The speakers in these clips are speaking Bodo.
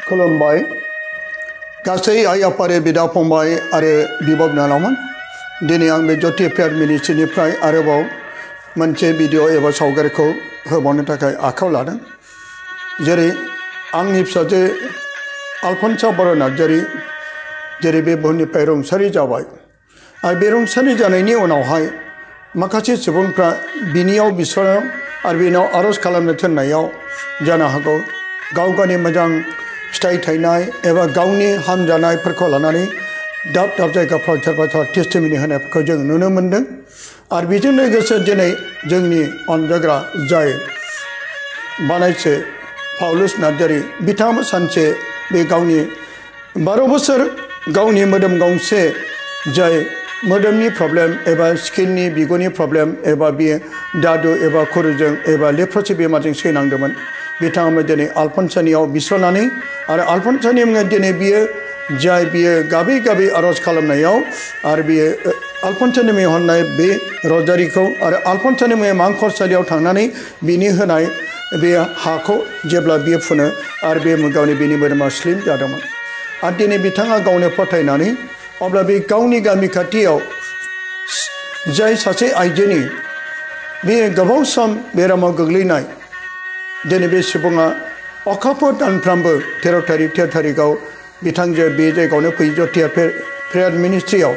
खुलुमबाय गासै आइ आफादे बिदा फंबाय आरो बिब' बिनानावमोन दिनै आं बे ज्योति प्रेयार मिनिस्ट्रिनिफ्राय आरोबाव मोनसे भिडिअ एबा सावगारिखौ होबावनो थाखाय आखायाव लादों जेरै आंनि फिसाजो आलफनसा बर' नार्जारि जेरै बे बुहुमनिफ्राय रुंसारि जाबाय आरो बे रुंसारि जानायनि उनावहाय माखासे सुबुंफ्रा बिनियाव बिसोराव आरो बिनाव आर'ज खालामनो थिननायाव जानो हागौ गाव गावनि मोजां फिथाइ थायनाय एबा गावनि हामजानायफोरखौ लानानै दाब दाब जायगाफ्राव सोरबा सोरबा टेस्टिमनि होनायफोरखौ जों नुनो मोन्दों आरो बेजों लोगोसे दिनै जोंनि अनजाग्रा जाय बानायसे पाउलुस नार्जारि बिथाङाबो सानसे बे गावनि 12 बोसोर गावनि मोदोम गंसे जाय मोदोमनि प्रब्लेम एबा स्किननि बिगुरनि प्रब्लेम एबा बियो दादु एबा खरुजों एबा लेप्रसि बेमारजों सैनांदोंमोन बिथाङाबो दिनै आलफनसानियाव बिस'नानै आरो आलफनसानि मुङै दिनै बियो जाय बियो गाबै गाबै आर'ज खालामनायाव आरो बियो आलफनसानि मुङै हरनाय बे रजारिखौ आरो आलफनसानि मुङै मांखरसालियाव थांनानै बिनि होनाय बे हाखौ जेब्ला बियो फुनो आरो बे गावनि बिनि मोदोमा स्लिम जादोंमोन आरो दिनै बिथाङा गावनो फोथायनानै अब्ला बे गावनि गामि खाथियाव जाय सासे आइजोनि बे गोबाव सम बेरामाव गोग्लैनाय दिनै बे सुबुङा अखाफोर दानफ्रामबो 13 थारिखआव बिथांजो बे जायगायावनो फैयो ज्योति प्रेयार मिनिस्ट्रियाव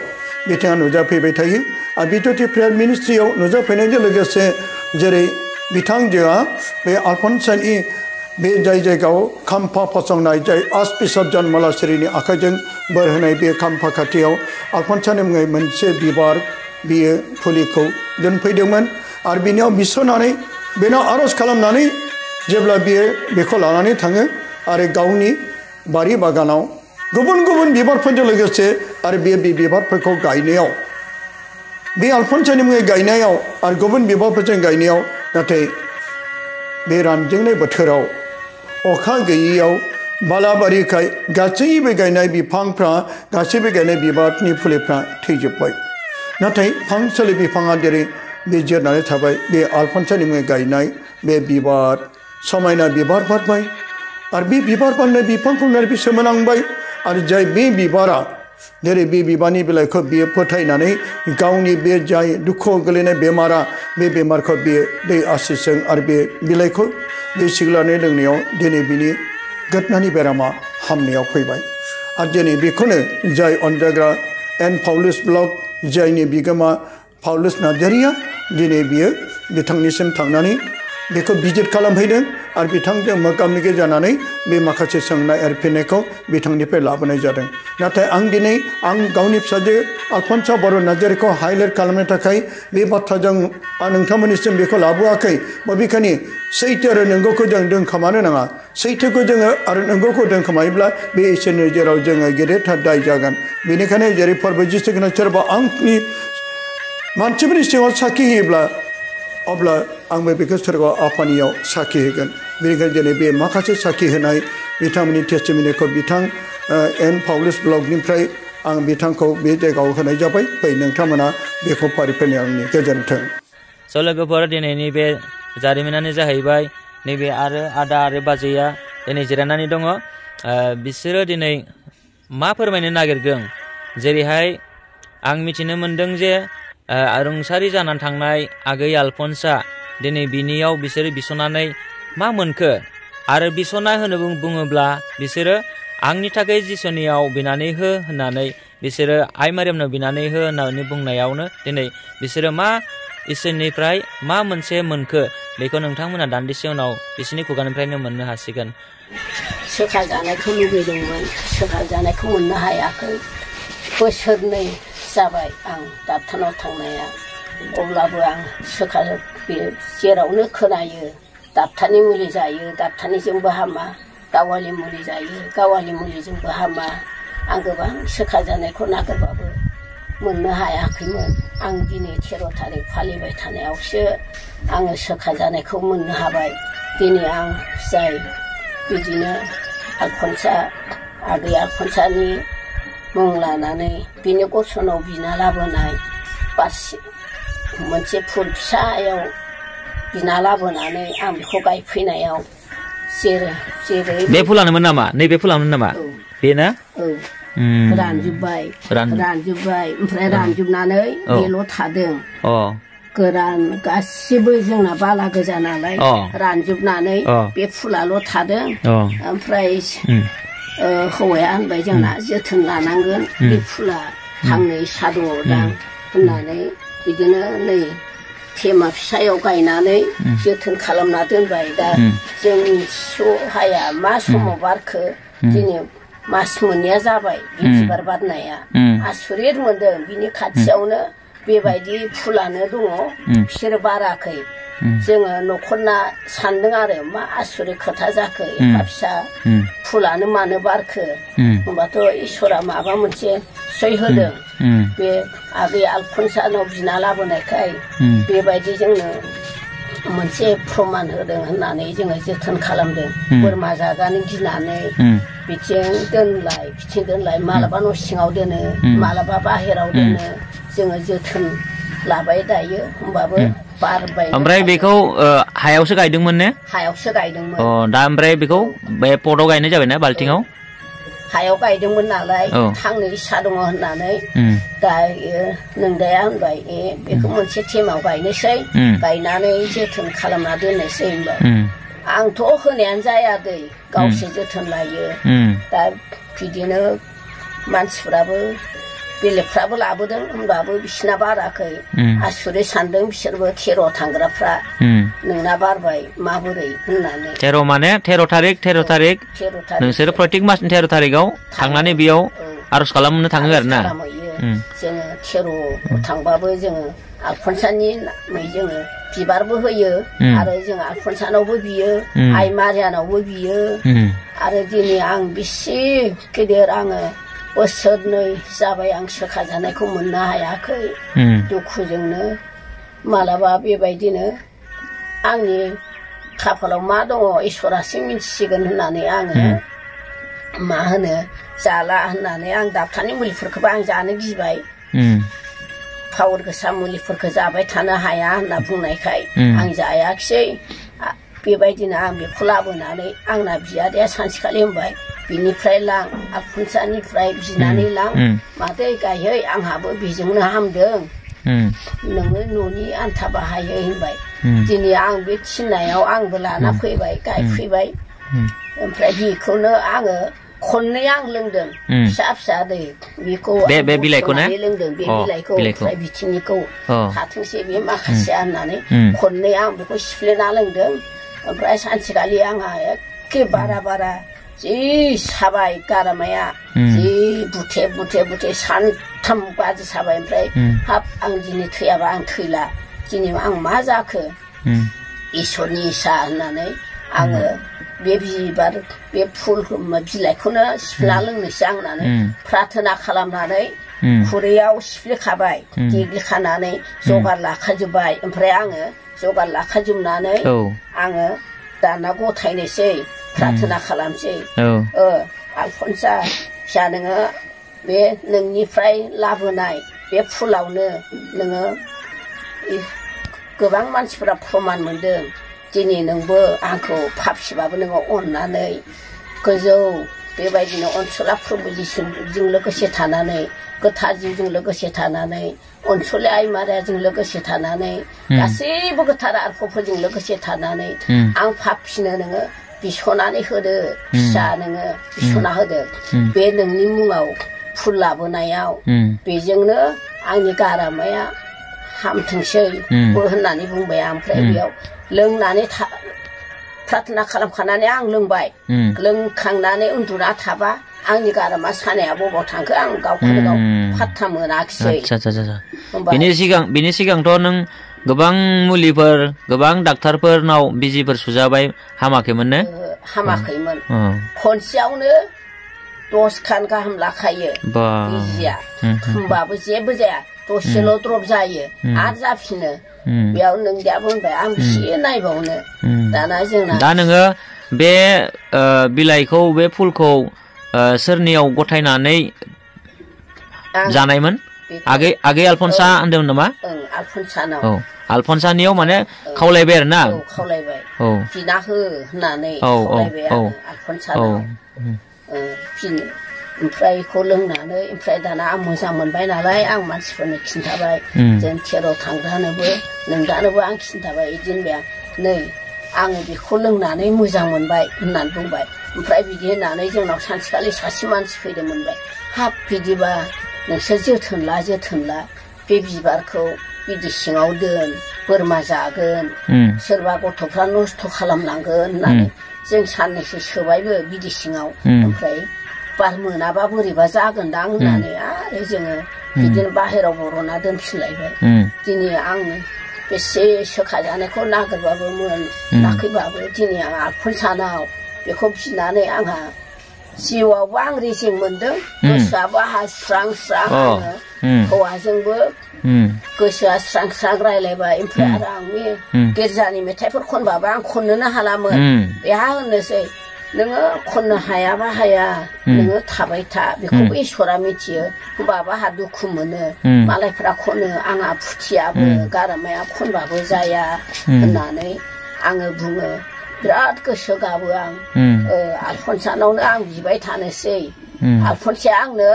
बिथाङा नुजाफैबाय थायो आरो बे ज्योति प्रेयार मिनिस्ट्रियाव नुजाफैनायजों लोगोसे जेरै बिथांजोआ बे आलफनसानि बे जाय जायगायाव खाम्फा फसंनाय जाय आर्चबिशप जन मलासेरिनि आखाइजों बोर होनाय बे खाम्फा खाथियाव आलफनसानि मुङै मोनसे बिबार बियो फुलिखौ दोनफैदोंमोन आरो बिनियाव बिस'नानै बेनाव आर'ज खालामनानै जेब्ला बियो बेखौ लानानै थाङो आरो गावनि बारि बागानाव गुबुन गुबुन बिबारफोरजों लोगोसे आरो बे बिबारफोरखौ गायनायाव बे आलफनसानि मुङै गायनायाव आरो गुबुन बिबारफोरजों गायनायाव नाथाय बे रानज्रिंनाय बोथोराव अखा गैयैयाव बालाबारिखाय गासैबो गायनाय बिफांफ्रा गासैबो गायनाय बिबारनि फुलिफ्रा थैजोब्बाय नाथाय फांसेल बिफाङा जेरै बे जिरनानै थाबाय बे आलफनसानि मुङै गायनाय बे बिबार समायना बिबार बारबाय आरो बे बिबार बारनाय बिफांखौ बे सोमोनांबाय आरो जाय बे बिबारा जेरै बे बिबारनि बिलाइखौ बियो फोथायनानै गावनि बे जाय दुखुआव गोलैनाय बेमारा बे बेमारखौ बियो दै आसिसजों आरो बे बिलाइखौ दै सिग्लानै लोंनायाव दिनै बिनि गोदनानि बेरामा हामनायाव फैबाय आरो दिनै बेखौनो जाय अनजाग्रा एन पाउलुस ब्लक जायनि बिगोमा पाउलुस नार्जारिया दिनै बियो बिथांनिसिम थांनानै बेखौ भिजिट खालामहैदों आरो बिथांजों मोगा मोगि जानानै बे माखासे सोंनाय आरो फिननायखौ बिथांनिफ्राय लाबोनाय जादों नाथाय आं दिनै आं गावनि फिसाजो आलफनसा बर' नार्जारिखौ हाइलाइट खालामनो थाखाय बे बाथ्राजों आं नोंथांमोननिसिम बेखौ लाबोआखै बबेखानि सैथो आरो नंगौखौ जों दोनखोमानो नाङा सैथोखौ जोङो आरो नंगौखौ दोनखोमायोब्ला बे इसोरनि जेराव जोङो गेदेरथार दाय जागोन बेनिखायनो जेरै फोरबो जिसुखौनो सोरबा आंनि मानसिफोरनि सिङाव साखि होयोब्ला अब्ला आंबो बेखौ सोरगोआव आफानियाव साखि होगोन बेनिखायनो दिनै बे माखासे साखि होनाय बिथांमोननि टेस्टिमनिखौ बिथां एन पाउलुस ब्लकनिफ्राय आं बिथांखौ बे जायगायाव होनाय जाबाय फै नोंथांमोना बेखौ फारिफैनो आंनि गोजोन्थों स' लोगोफोर दिनैनि बे जारिमिनानो जाहैबाय नैबे आरो आदा आरो बाजैया दिनै जिरायनानै दङ बिसोरो दिनै मा फोरमायनो नागिरदों जेरैहाय आं मिथिनो मोन्दों जे रुंसारि जानानै थांनाय आगै आलफनसा दिनै बिनियाव बिसोरो बिस'नानै मा मोनखो आरो बिस'ना होनो बुङोब्ला बिसोरो आंनि थाखाय जिसुनियाव बिनानै हो होननानै बिसोरो आइ मारियामनो बिनानै हो होननानै बुंनायावनो दिनै बिसोरो मा इसोरनिफ्राय मा मोनसे मोनखो बेखौ नोंथांमोना दान्दिसे उनाव बिसोरनि खुगानिफ्रायनो मोननो हासिगोन सोखा जानायखौ लुबैदोंमोन सोखा जानायखौ मोननो हायाखै बोसोरनै जाबाय आं डाक्टारनाव थांनाया अब्लाबो आं सोखा बे जेरावनो खोनायो डाक्टारनि मुलि जायो डाक्टारनिजोंबो हामा गावालि मुलि जायो गावालि मुलिजोंबो हामा आं गोबां सोखा जानायखौ नागिरबाबो मोननो हायाखैमोन आं दिनै 13 थारिख फालिबाय थानायावसो आङो सोखा जानायखौ मोननो हाबाय दिनै आं जाय बिदिनो आलफनसा आगै आलफनसानि मुं लानानै बिनि गसनाव बिना लाबोनाय बासि मोनसे फुल फिसायाव बिना लाबोनानै आं बेखौ गायफैनायाव जेरै बे फुलानोमोन नामा नैबे फुलानोमोन नामा बेना रानजोब्बाय ओमफ्राय रानजोबनानै बेल' थादों गोरान गासिबो जोंना बाला गोजा नालाय रानजोबनानै बे फुलाल' थादों ओमफ्राय हौवाया होनबाय जोंना जोथोन लानांगोन बे फुला थांनै साद'दां होननानै बिदिनो नै थेमा फिसायाव गायनानै जोथोन खालामना दोनबाय दा जों मिथिस' हाया मा समाव बारखो दिनै मास मोननैया जाबाय बे बिबार बारनाया आसुरित मोनदों बिनि खाथियावनो बेबायदि फुलानो दङ बिसोरो बाराखै जोङो न'खरना सानदों आरो मा आसुरित खोथा जाखो एफा फिसा फुलानो मानो बारखो होनबाथ' इसोरा माबा मोनसे सै होदों बे आगै आलफनसानाव बिना लाबोनायखाय बेबायदि जोंनो मोनसे प्रमान होदों होननानै जोङो जोथोन खालामदों बोरमा जागानो गिनानै बिथिं दोनलाय मालाबा न' सिङाव दोनो मालाबा बाहेराव दोनो जोङो जोथोन लाबाय दायो होमबाबो बारबाय ओमफ्राय बेखौ हायावसो गायदोंमोन ने हायावसो गायदोंमोन दा ओमफ्राय बेखौ बे पटआव गायनाय जाबायना बाल्थिङाव हायाव गायदोंमोन नालाय थांनो इस्सा दङ होननानै दा नोंदाया होनबाय बेखौ मोनसे थेमाव गायनोसै गायनानै जोथोन खालामना दोननोसै होनबाय आंथ' होनायानो जाया दै गावसो जोथोन लायो दा बिदिनो मानसिफ्राबो बेलेगफ्राबो लाबोदों होनबाबो बिसिना बाराखै आसुरित सानदों बिसोरबो 13 थांग्राफ्रा नोंना बारबाय माबोरै होननानै 13 माने 13 थारिख नोंसोरो प्रत्येक मासनि 13 थारिखआव थांनानै बेयाव आरज खालामनो थाङो आरोना जोङो 13 थांबाबो जोङो आलफनसानि नामै जोङो बिबारबो होयो आरो जों आलफनसानावबो बियो आइ मारियानावबो बियो आरो दिनै आं बेसे गेदेर आङो बोसोरनै जाबाय आं सोखा जानायखौ मोननो हायाखै दुखुजोंनो मालाबा बेबायदिनो आंनि खाफालाव मा दङ इसोरासो मिथिसिगोन होननानै आङो मा होनो जाला होननानै आं डाक्टारनि मुलिफोरखौबो आं जानो गिबाय पावार गोसा मुलिफोरखौ जाबाय थानो हाया होनना बुंनायखाय आं जायाखिसै बेबायदिनो आं बेखौ लाबोनानै आंना बियादैया सानसेखालि होनबाय बिनिफ्राय लां आलफनसानिफ्राय बिनानै लां मादै गायहै आंहाबो बेजोंनो हामदों नोङो न'नि आन्था बाहायो होनबाय दिनै आं बे थिननायाव आंबो लाना फैबाय गायफैबाय ओमफ्राय बेखौनो आङो खननै आं लोंदों फिसा दै बेखौ बे बिलाइखौ ना लोंदों बे बिलाइखौ ओमफ्राय बिथिंनिखौ थाथोंसै बे माखासेया होननानै खननै आं बेखौ सिफ्लेना लोंदों ओमफ्राय सानसेखालि आंहा एखे बारा जि साबाय गारामाया जि बुथे सानथाम गाज्रि साबाय ओमफ्राय हाब आं दिनै थैयाबा आं थैला दिनै आं मा जाखो इसोरनि इसा होननानै आङो बे बिबार बे फुल बिलाइखौनो सिफ्लेना लोंनोसै आं होननानै प्रार्थना खालामनानै खुरैयाव सिफ्लेखाबाय देग्लिखानानै जगार लाखाजोब्बाय ओमफ्राय आङो जगार लाखाजोबनानै आङो दाना गथायनोसै प्रार्थना खालामसै आलफनसा फिसा नोङो बे नोंनिफ्राय लाबोनाय बे फुलावनो नोङो गोबां मानसिफोरा प्रमान मोनदों दिनै नोंबो आंखौ पापसिबाबो नोङो अननानै गोजौ बेबायदिनो अनसुला प्रभु जिसुजों लोगोसे थानानै गोथार जिउजों लोगोसे थानानै अनसुलि आइ मारियाजों लोगोसे थानानै गासैबो गोथार आरफफोरजों लोगोसे थानानै आं पापसिनो नोङो बिसनानै होदो फिसा नोङो बिसना होदो बे नोंनि मुङाव फुल लाबोनायाव बेजोंनो आंनि गारामाया हामथोंसै होननानै बुंबाय ओमफ्राय बेयाव लोंनानै प्रार्थना खालामखानानै आं लोंबाय लोंखांनानै उन्दुना थाबा आंनि गारामा सानाया बबाव थांखो आं गावखौनो गाव फात्ता मोनाखिसै बिनि सिगांथ' नों गोबां मुलिफोर गोबां डाक्टारफोरनाव बिजिफोर सुजाबाय हामाखैमोन ने हामाखैमोन खनसेयावनो 10 खान गाहाम लाखायो बिजिया होमबाबो जेबो जाया दसेल' द्रप जायो आरो जाफिनो बेयाव नों दाबो होनबाय आं बेसे नायबावनो दाना जोंना दा नोङो बे बिलाइखौ बे फुलखौ सोरनियाव गथायनानै जानायमोन आगै आलफनसा होनदों नामा आलफनसानाव औ आलफनसानियाव माने खावलायबाय आरो ना खावलायबाय औ बिना हो होननानै खावलायबाय आङो आलफनसानाव ओमफ्राय बेखौ लोंनानै ओमफ्राय दाना आं मोजां मोनबाय नालाय आं मानसिफोरनो खिन्थाबाय जों थेराव थांग्रानोबो नोंदानोबो आं खिन्थाबाय बिदिनो बे नै आङो बेखौ लोंनानै मोजां मोनबाय होननानै बुंबाय ओमफ्राय बिदि होननानै जोंनाव सानसेखालि सासे मानसि फैदों मोनबाय हाब बिदिबा नोंसोर जोथोन ला बे बिबारखौ बिदि सिङाव दोन बोरमा जागोन सोरबा गथ'फ्रा नस्थ' खालामलांगोन होननानै जों साननैसो सोबायबो बिदि सिङाव ओमफ्राय बार मोनाबा बोरैबा जागोनदां होननानै आरो जोङो बिदिनो बाहेराव बर'ना दोनफिनलायबाय दिनै आं बेसे सोखाजानायखौ नागिरबाबो मोनाखैबाबो दिनै आं आलफनसानाव बेखौ बिनानै आंहा जिउआवबो आं रेजें मोनदों गोसोआबो आंहा स्रां आङो हौवाजोंबो गोसोआ स्रां रायलायबाय ओमफ्राय आरो आं गिर्जानि मेथाइफोर खनबाबो आं खननोनो हालामोन बेहा होननोसै नोङो खननो हायाबा हाया नोङो थाबाय था बेखौबो इसोरा मिथियो होमबाबो आंहा दुखु मोनो मालायफ्रा खनो आंहा फुथियाबो गारामाया खनबाबो जाया होननानै आङो बुङो बिराद गोसो गाबो आं आलफनसानावनो आं बिबाय थानोसै आलफनसाया आंनो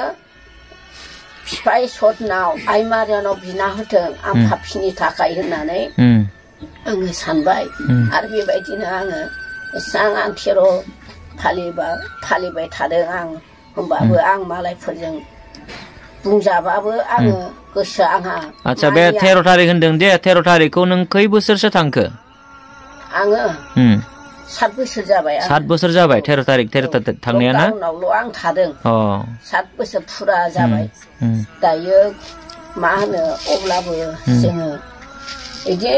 बिफा इसोरनाव आइ मारियानाव बिना होथों आं पापिनि थाखाय होननानै आङो सानबाय आरो बेबायदिनो आङो एसां आं थेर' फालिबाय थादों आं होमबाबो आं मालायफोरजों बुंजाबाबो आङो गोसोआ आंहा आच्छा बे 13 थारिख होनदों दे 13 थारिखखौ नों खै बोसोरसो थांखो आङो 7 बोसोर जाबाय 7 बोसोर जाबाय 13 थारिख थांनाया ना उनावल' आं थादों 7 बोसोर फुरा जाबाय दायो मा होनो अब्लाबो जोङो बिदि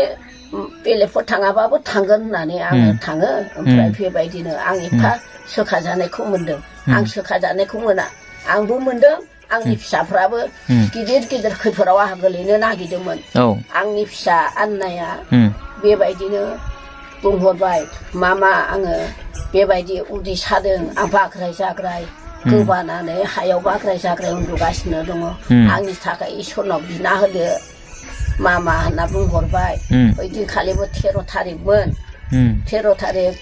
बेलेगफोर थाङाबाबो थांगोन होननानै आङो थाङो ओमफ्राय बेबायदिनो आं एफा सोखाजानायखौ मोनदों आं सोखाजानायखौ मोना आंबो मोनदों आंनि फिसाफ्राबो गिदिर खैफोदाव आंहा गोलैनो नागिरदोंमोन आंनि फिसा आन्नाया बेबायदिनो बुंहरबाय मामा आङो बेबायदि उदै सादों आं बाग्राय जाग्राय गोबानानै हायाव बाग्राय जाग्राय उन्दुगासिनो दङ आंनि थाखाय इसोरनाव बिना होदो मामा होनना बुंहरबाय ओइदिनखालिबो 13 थारिखमोन 13 थारिख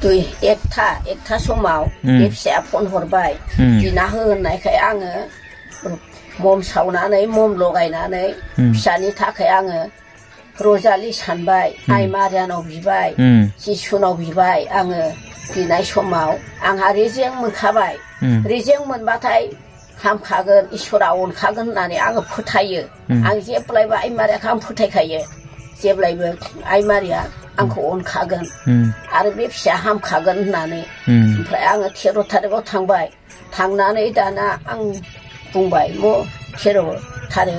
1 समाव बे फिसाया फन हरबाय बिना हो होननायखाय आङो मम सावनानै मम लगायनानै फिसानि थाखाय आङो रजालि सानबाय आइ मारियानाव बिबाय जिसुनाव बिबाय आङो बिनाय समाव आंहा रेजें मोनखाबाय रेजें मोनबाथाय हामखागोन इसोरा अनखागोन होननानै आङो फोथायो आं जेब्लायबो आइ मारियाखौ आं फोथायखायो जेब्लायबो आइ मारिया आंखौ अनखागोन आरो बे फिसाया हामखागोन होननानै ओमफ्राय आङो 13 थारिखआव थांबाय थांनानै दाना आं बुंबाय 13 थारिख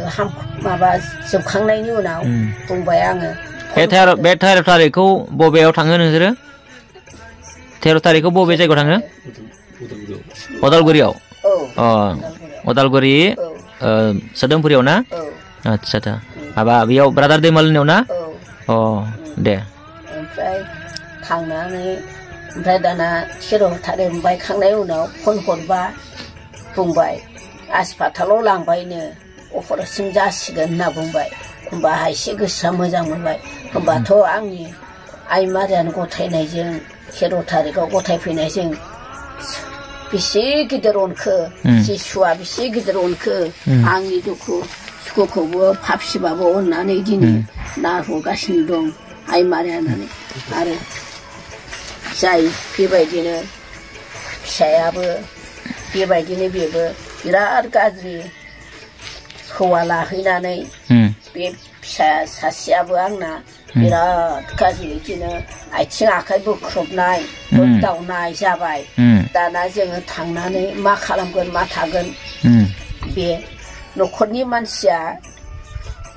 माबा जोबखांनायनि उनाव बुंबाय आङो बे 13 थारिखखौ बबेयाव थाङो नोंसोरो 13 थारिखखौ बबे जायगायाव थाङो अदालगुरियाव अदालगुरि सोदोमपुरियाव ना आच्छा माबा बेयाव ब्रादार दैमालुनियाव ना दे ओमफ्राय थांनानै ओमफ्राय दाना 13 थारिख बायखांनायनि उनाव फन हरबा बुंबाय हासपातालाव लांबायनो अपारेसन जासिगोन होनना बुंबाय होमबा एसे गोसोआ मोजां मोनबाय होमबाथ' आंनि आइ मारियानो गथायनायजों 13 थारिखआव गथायफैनायजों बेसे गिदिर अनखो जिसुआ बेसे गिदिर अनखो आंनि दुखु सुखुखौबो फाफसिबाबो अननानै दिनै नारहरगासिनो दं आइ मारियानानै आरो जाय बेबायदिनो फिसायाबो बेबायदिनो बेबो बिराद गाज्रि हौवा लाहैनानै बे फिसा सासेयाबो आंना बिराद गाज्रि बिदिनो आथिं आखाइ बोख्रबनाय बोगदावनाय जाबाय दाना जोङो थांनानै मा खालामगोन मा थागोन बे न'खरनि मानसिया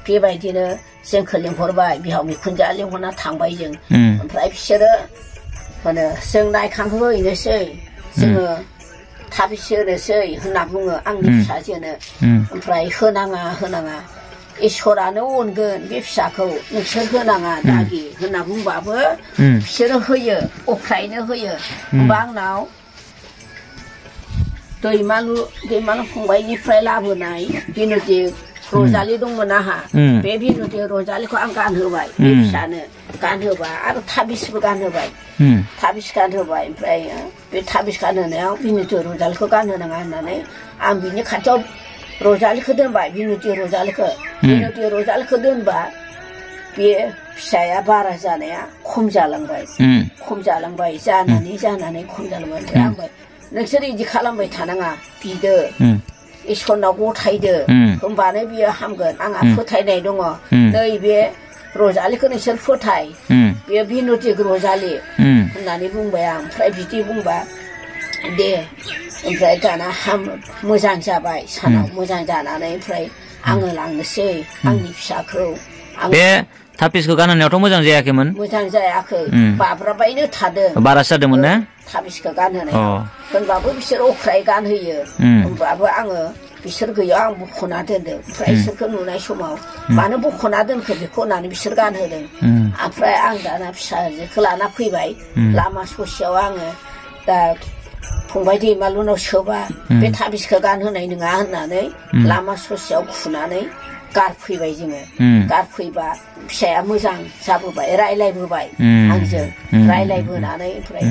बेबायदिनो जोंखौ लिंहरबाय बिहाव बिखुनजोआ लिंहरना थांबाय जों ओमफ्राय बिसोरो होनो जों नायखांहोहैनोसै जोङो थाबैसो होनोसै होनना बुङो आंनि फिसाजोनो ओमफ्राय होनाङा इसोरानो अनगोन बे फिसाखौ नोंसोर होनाङा दागि होनना बुंबाबो बिसोरो होयो अफ्रायनो होयो होमबा आंनाव दैमालु फंबायनिफ्राय लाबोनाय बिनुति रजालि दंमोन आंहा बे बिनुति रजालिखौ आं गानहोबाय बे फिसानो गानहोबा आरो थाबिसबो गानहोबाय थाबिस गानहोबाय ओमफ्राय बे थाबिस गानहोनायाव बिनुति रजालिखौ गानहोनाङा होननानै आं बिनि खाथियाव रजालिखौ दोनबाय बिनुति रजालिखौ दोनबा बे फिसाया बारा जानाया खम जालांबाय जानानै खम जालांबाय ओमफ्राय आं नोंसोर इदि खालामबाय थानाङा बिदो इसोरनाव गथायदो होमबानो बियो हामगोन आंहा फोथायनाय दङ नैबे रजालिखौ नोंसोर फोथाय बेयो बिनुति रजालि होननानै बुंबाय आं ओमफ्राय बिदि बुंबा दे ओमफ्राय दाना मोजां जाबाय सानाव मोजां जानानै ओमफ्राय आङो लांनोसै आंनि फिसाखौ बे थाबिसखौ गानहोनायावथ' मोजां जायाखैमोन मोजां जायाखै बाब्राबायनो थादों बारासो जादोंमोन ना थाबिसखौ गानहोनायाव होनबाबो बिसोर अख्राय गानहोयो होनबाबो आङो बिसोर गैया आं बख'ना दोनदों ओमफ्राय बिसोरखौ नुनाय समाव मानो बख'ना दोनखो बेखौ होननानै बिसोर गानहोदों ओमफ्राय आं दाना फिसाजोखौ लाना फैबाय लामा ससेयाव आङो दा फंबाय दैमालुनाव सोबा बे थाबिसखौ गानहोनाय नङा होननानै लामा ससेयाव खुनानै गारफैबाय जोङो गारफैबा फिसाया मोजां जाबोबाय रायलायबोबाय आंजों रायलायबोनानै ओमफ्राय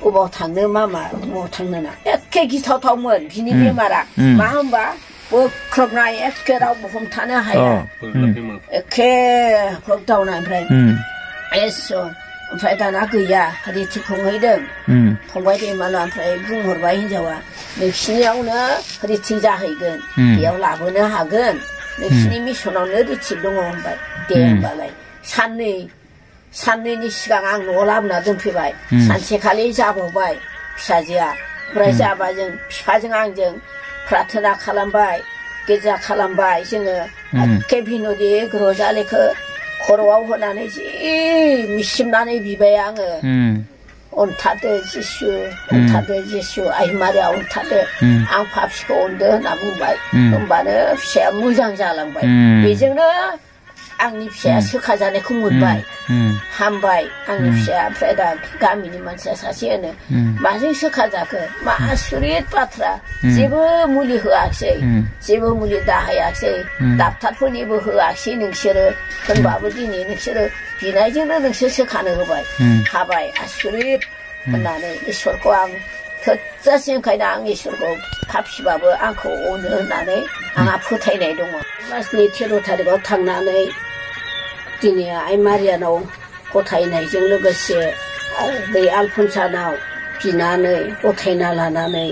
अबाव थांनो मामा अबाव थांनो ना एखे गिथावथावमोन बिनि बेमारा मा होनबा बोख्रबनाय एखे रावबो हमथानो हाया एखे बोगदावनाय ओमफ्राय ओमफ्राय दाना गैया रिथि खुंहैदों फंबाय दैमालु ओमफ्राय बुंहरबाय हिनजावा नोंसिनियावनो रिथिं जाहैगोन बेयाव लाबोनो हागोन नोंसिनि मिसनावनो रिथिं दङ होनबाय दे होनबालाय साननैनि सिगां आं न'आव लाबोना दोनफैबाय सानसेखालि जाबावबाय फिसाजोआ ओमफ्राय जाबा जों बिफाजों आंजों प्रार्थना खालामबाय गिर्जा खालामबाय जोङो एखे बिनुति रजालिखौ खर'आव होनानै जि मिसिमनानै बिबाय आङो अन्थादो जिसु आइ मारिया अन्थादो आं पापिखौ अनदो होनना बुंबाय होमबानो फिसाया मोजां जालांबाय बेजोंनो आंनि फिसाया सोखाजानायखौ मोनबाय हामबाय आंनि फिसाया ओमफ्राय दा गामिनि मानसिया सासे होनो माजों सोखाजाखो मा आसुरित बाथ्रा जेबो मुलि होआखिसै जेबो मुलि दाहायाखिसै डाक्टारफोरनिबो होआखिसै नोंसोरो होनबाबो दिनै नोंसोरो बिनायजोंनो नोंसोर सोखानो होबाय हाबाय आसुरित होननानै इसोरखौ आं थोजासे ओंखायनो आं इसोरखौ पापिबाबो आंखौ अनो होननानै आंहा फोथायनाय दङ मासनि 13 थारिखआव थांनानै दिनै आइ मारियानाव गथायनायजों लोगोसे बै आलफनसानाव बिनानै गथायना लानानै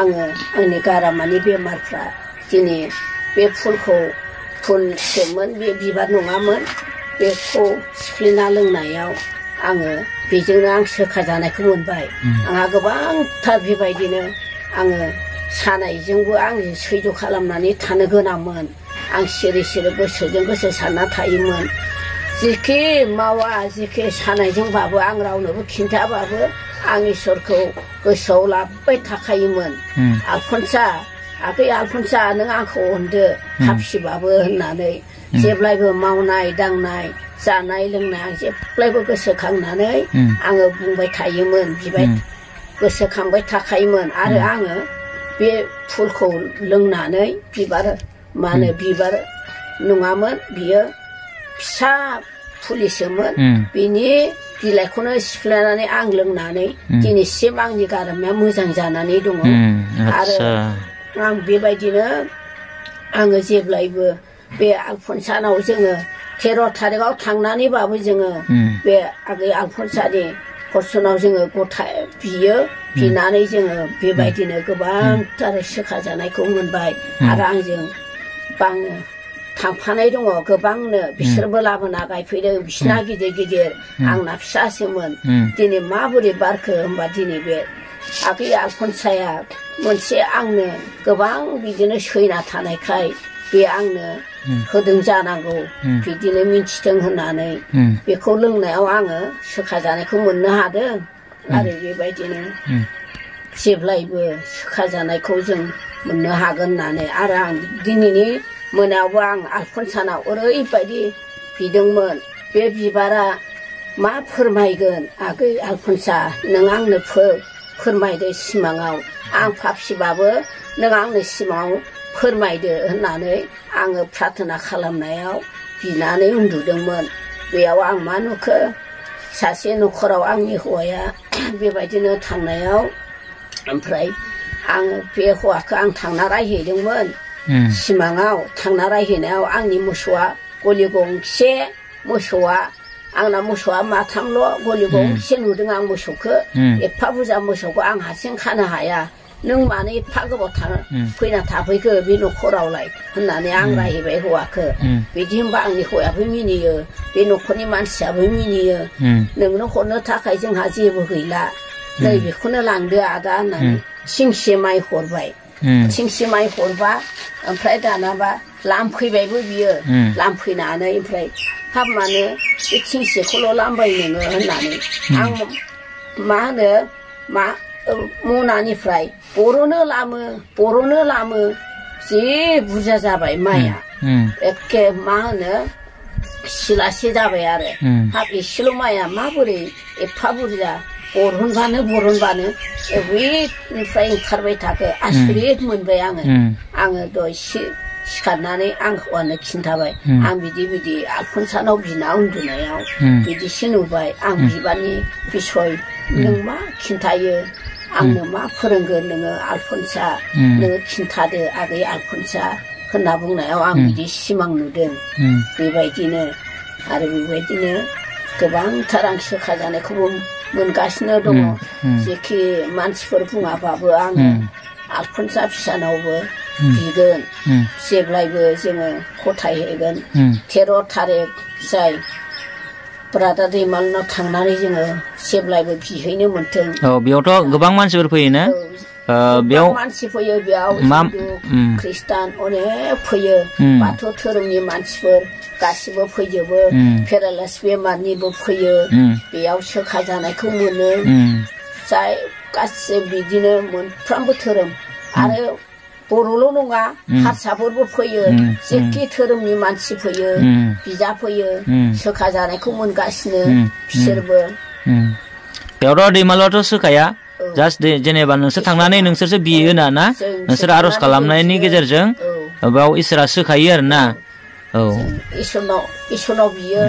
आङो आंनि गारामानि बेमारफ्रा दिनै बे फुलसोमोन बे बिबार नङामोन बेखौ सिफ्लेना लोंनायाव आङो बेजोंनो आं सोखाजानायखौ मोनबाय आंहा गोबांथार बेबायदिनो आङो सानायजोंबो आं सैज' खालामनानै थानो गोनांमोन आं सिरि गोसोजों गोसो सानना थायोमोन जेखि मावा जेखि सानायजोंबाबो आं रावनोबो खिन्थाबाबो आं इसोरखौ गोसोआव लाबोबाय थाखायोमोन आगै आलफनसा नों आंखौ अनदो पापिबाबो होननानै जेब्लायबो मावनाय दांनाय जानाय लोंनाय आं जेब्लायबो गोसोखांनानै आङो बुंबाय थायोमोन बिबाय गोसोखांबाय थाखायोमोन आरो आङो बे फुलखौ लोंनानै बिबार नङामोन बियो फिसा फुलिसोमोन बिनि बिलाइखौनो सिफ्लेनानै आं लोंनानै दिनैसिम आंनि गारामाया मोजां जानानै दङ आरो आं बेबायदिनो आङो जेब्लायबो बे आलफनसानाव जोङो 13 थारिखआव थांनानैबाबो जोङो बे आगै आलफनसानि हरसनाव जोङो बिनानै जोङो बेबायदिनो गोबांथार सोखाजानायखौ मोनबाय आरो आंजों थांफानाय दङ गोबांनो बिसोरबो लाबोना गायफैदों बिसिना गिदिर आंना फिसासोमोन दिनै माबोरै बारखो होमबा दिनै बे आगै आलफनसाया मोनसे आंनो गोबां बिदिनो सैना थानायखाय बे आंनो होदों जानांगौ बिदिनो मिन्थिथों होननानै बेखौ लोंनायाव आङो सोखाजानायखौ मोननो हादों आरो बेबायदिनो जेब्लायबो सोखाजानायखौ जों मोननो हागोन होननानै आरो आं दिनैनि मोनायावबो आं आलफनसानाव ओरैबायदि बिदोंमोन बे बिबारा मा फोरमायगोन आगै आलफनसा नों आंनो फोरमायदो सिमाङाव आं पापसिबाबो नों आंनो सिमाङाव फोरमायदो होननानै आङो प्रार्थना खालामनायाव बिनानै उन्दुदोंमोन बेयाव आं मा नुखो सासे न'खराव आंनि हौवाया बेबायदिनो थांनायाव ओमफ्राय आङो बे हौवाखौ आं थांना रायहैदोंमोन सिमाङाव थांना रायहैनायाव आंनि मोसौआ गलि गंसे मोसौआ आंना मोसौआ माथामल' गलि गंसे नुदों आं मोसौखौ एफा बुरजा मोसौखौ आं हारसिं खानो हाया नों मानो एफा गोबाव फैना थाफैखो बे न'खरावलाय होननानै आं रायहैबाय हौवाखौ बिदि होनबा आंनि हौवायाबो मिनियो बे न'खरनि मानसियाबो मिनियो नोंनो हरनो थाखाय जोंहा जेबो गैला नै बेखौनो लांदो आदा होननानै थिंसे माइ हरबाय थिंसे माइ हरबा ओमफ्राय दानाबा लांफैबायबो बियो लांफैनानै ओमफ्राय हाब मानो बे थिंसेखौल' लांबाय नोङो होननानै आं मा होनो मा मनानिफ्राय बर'नो लामो जि बुरजा जाबाय माइया एखे मा होनो सिलासे जाबाय आरो हाब एसेल' माइया माबोरै एफा बुरजा बरनबानो बेनिफ्राय ओंखारबाय थाखो आसरित मोनबाय आङो दय सिखारनानै आं हौवानो खिन्थाबाय आं बिदि आलफनसानाव बिना उन्दुनायाव बिदिसो नुबाय आं बिबारनि बिसय नों मा खिन्थायो आंनो मा फोरोंगोन नोङो आलफनसा नोङो खिन्थादो आगै आलफनसा होनना बुंनायाव आं बिदि सिमां नुदों बेबायदिनो आरो बेबायदिनो गोबांथार आं सोखाजानायखौबो मोनगासिनो दङ जेखि मानसिफोर बुङाबाबो आङो आलफनसा फिसानावबो बिगोन जेब्लायबो जोङो गथायहैगोन 13 थारिख जाय ब्रादार दैमालुनाव थांनानै जोङो जेब्लायबो बिहैनो मोन्थों बेयावथ' गोबां मानसिफोर फैयोना बेयाव मानसि फैयो बेयाव हिन्दु ख्रिस्टान अनेक फैयो बाथौ धोरोमनि मानसिफोर गासिबो फैजोबो पेरालाइस बेमारनिबो फैयो बेयाव सोखा जानायखौ मोनो जाय गासिबो बिदिनो मोनफ्रोमबो धोरोम आरो बर'ल' नङा हारसाफोरबो फैयो जेखि धोरोमनि मानसि फैयो बिजा फैयो सोखा जानायखौ मोनगासिनो बिसोरबो बेयावथ' दैमालुआथ' सोखाया जास्ट जेनेबा नोंसोर थांनानै नोंसोरसो बियो ना नोंसोर आर'ज खालामनायनि गेजेरजों बेयाव इसोरा सोखायो आरो ना इसोरनाव बियो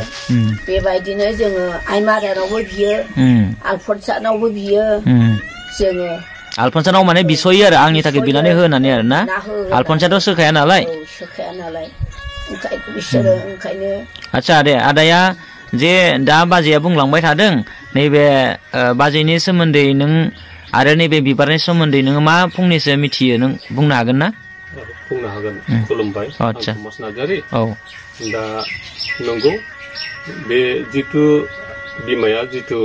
बेबायदिनो जोङो आइ मारायावबो बियो आलफनसानावबो बियो जोङो आलफनसानाव माने बिसयो आरो आंनि थाखाय बिनानै हो होननानै आरो ना आलफनसाथ' सोखाया नालाय ओंखायनो आदसा दे आदाया जे दा बाजैया बुंलांबाय थादों नैबे बाजैनि सोमोन्दै नों आरो नैबे बिबारनि सोमोन्दै नोङो मा फंनैसो मिथियो नों बुंनो हागोन ना बुंनो हागोन खुलुमबाय आदसा थमास नार्जारि दा नंगौ बे जिथु बिमाया जिथु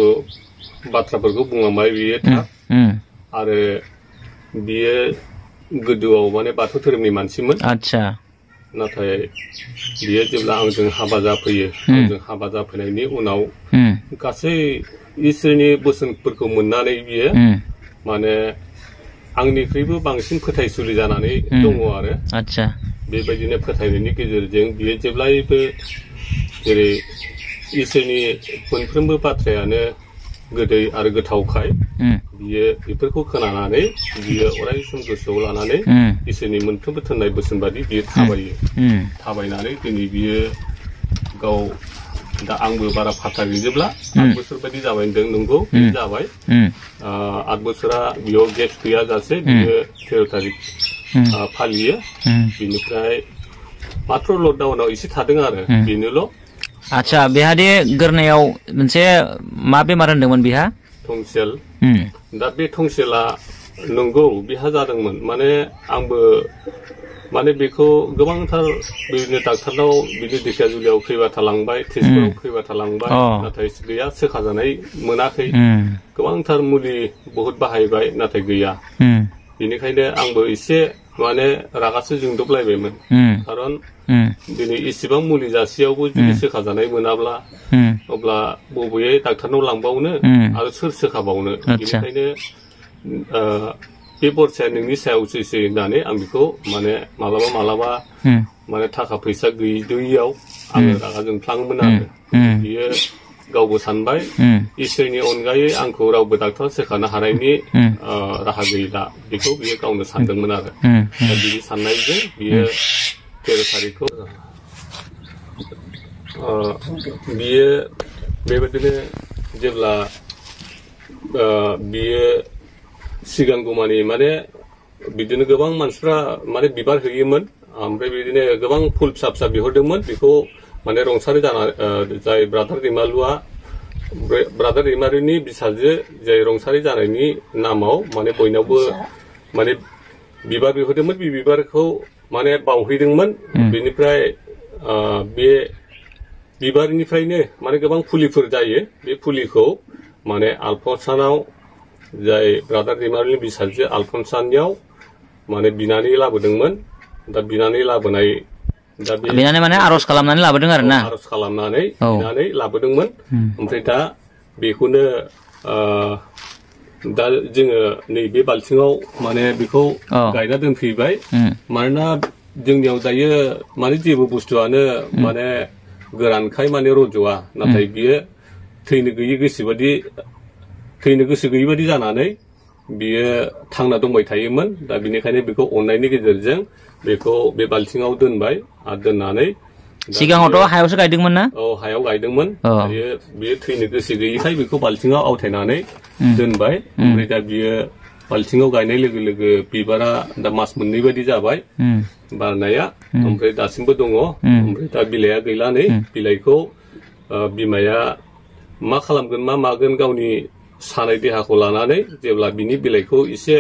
बाथ्राफोरखौ बुंलांबाय बियो थार आरो बियो गोदोआव माने बाथौ धोरोमनि मानसिमोन आदसा नाथाय बियो जेब्ला आंजों हाबा जाफैयो आंजों हाबा जाफैनायनि उनाव गासै इसोरनि बोसोनफोरखौ मोननानै बियो माने आंनिख्रुइबो बांसिन फोथायसुलि जानानै दङ आरो आदसा बेबायदिनो फोथायनायनि गेजेरजों बियो जेब्लायबो जेरै इसोरनि मोनफ्रोमबो बाथ्रायानो गोदै आरो गोथावखाय बियो बेफोरखौ खोनानानै बियो अराय सम गोसोआव लानानै इसोरनि मोनफ्रोमबो थोननाय बोसोन बादि बियो थाबायनानै दिनै बियो गाव दा आंबो बारा फाथा गैजोबला 8 बोसोर बायदि जाबाय होनदों नंगौ जाबाय 8 बोसोरा बेयाव गेप गैयाजासे बियो 13 थारिख फालियो बिनिफ्राय मात्र लकडाउनाव एसे थादों आरो बेनोल' आदसा बेहादि गोरनायाव मोनसे मा बेमार होनदोंमोन बिहा टंसिल दा बे टंसिला नंगौ बिहा जादोंमोन माने आंबो माने बेखौ गोबांथार बिदिनो डाक्टारनाव बिदिनो ढेकियाजुलियाव फैबा थालांबाय तेजपुराव फैबा थालांबाय नाथाय गैया सोखाजानाय मोनाखै गोबांथार मुलि बहुद बाहायबाय नाथाय गैया बेनिखायनो आंबो एसे माने रागासो जोंदबलायबायमोन खारन दिनै इसेबां मुलि जासेयावबो जुदि सोखाजानाय मोनाब्ला अब्ला बबेयै डाक्टारनाव लांबावनो आरो सोर सोखाबावनो बेनिखायनो बे बरसाया नोंनि सायावसो होननानै आं बेखौ माने मालाबा माने थाखा फैसा गैयैयाव आङो रागा जोंफ्लाङोमोन आरो बियो गावबो सानबाय इसोरनि अनगायै आंखौ रावबो डाक्टर सोखानो हानायनि राहा गैला बेखौ बियो गावनो सानदोंमोन आरो दा बिनि साननायजों बियो 13 थारिखखौ बियो बेबायदिनो जेब्ला बियो सिगांगौमानि माने बिदिनो गोबां मानसिफ्रा माने बिबार होयोमोन ओमफ्राय बिदिनो गोबां फुल फिसा फिसा बिहरदोंमोन बेखौ माने रंसारि जाना जाय ब्रादार दैमालुआ ब्रादार दैमालुनि बिसाजो जाय रंसारि जानायनि नामाव माने बयनावबो माने बिबार बिहरदोंमोन बे बिबारखौ माने बावहैदोंमोन बेनिफ्राय बे बिबारनिफ्रायनो माने गोबां फुलिफोर जायो बे फुलिखौ माने आलफनसानाव जाय ब्रादार दैमालुनि बिसाजो आलफनसानियाव माने बिनानै लाबोदोंमोन दा बिनानै लाबोनाय दा बिनानै माने आरज खालामनानै लाबोदों आरो ना आरज खालामनानै बिनानै लाबोदोंमोन ओमफ्राय दा बेखौनो दा जोङो नैबे बाल्थिङाव माने बेखौ गायना दोनफैबाय मानोना जोंनियाव दायो माने जेबो बुस्थुआनो माने गोरानखाय माने रज'आ नाथाय बियो थैनो गोसो गैयि बायदि जानानै बियो थांना दंबाय थायोमोन दा बिनिखायनो बेखौ अननायनि गेजेरजों बेखौ बे बाल्थिङाव दोनबाय आरो दोननानै सिगाङावथ' हायावसो गायदोंमोन ना हायाव गायदोंमोन बियो थैनो गोसो गैयिखाय बेखौ बाल्थिङाव आवथायनानै दोनबाय ओमफ्राय दा बियो बाल्थिङाव गायनाय लोगो लोगो बिबारा दा मास मोननै बायदि जाबाय बारनाया ओमफ्राय दासिमबो दङ ओमफ्राय दा बिलाइआ गैला नै बिलाइखौ बिमाया मा खालामगोन मा मागोन गावनि सानाय देहाखौ लानानै जेब्ला बिनि बिलाइखौ एसे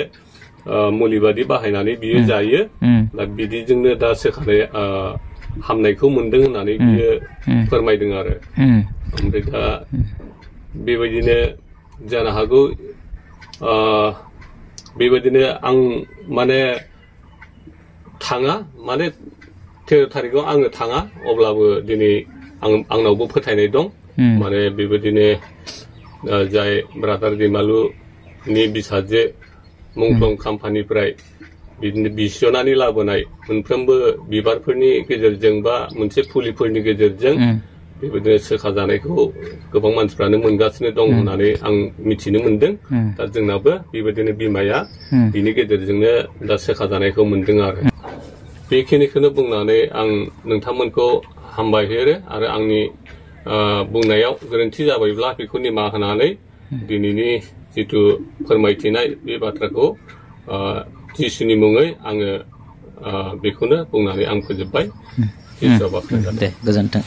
मुलि बादि बाहायनानै बियो जायो दा बिदिजोंनो दा सोखानाय हामनायखौ मोनदों होननानै बियो फोरमायदों आरो ओमफ्राय दा बेबायदिनो जानो हागौ बेबायदिनो आं माने थाङा माने 13 थारिखआव आङो थाङा अब्लाबो दिनै आंनावबो फोथायनाय दं माने बेबायदिनो जाय ब्रादार दैमालुनि बिसाजो मुंख्लं खाम्फानिफ्राय बिदिनो बिसनानै लाबोनाय मोनफ्रोमबो बिबारफोरनि गेजेरजों बा मोनसे फुलिफोरनि गेजेरजों बेबायदिनो सोखा जानायखौ गोबां मानसिफ्रानो मोनगासिनो दं होननानै आं मिथिनो मोनदों दा जोंनाबो बेबायदिनो बिमाया बिनि गेजेरजोंनो दा सोखा जानायखौ मोनदों आरो बेखिनिखौनो बुंनानै आं नोंथांमोनखौ हामबायहोयो आरो आंनि बुंनायाव गोरोन्थि जाबायब्ला बेखौ निमाहा होनानै दिनैनि जिथु फोरमायथिनाय बे बाथ्राखौ जिसुनि मुङै आङो बेखौनो बुंनानै आं फोजोबबाय। दे गोजोन्थों।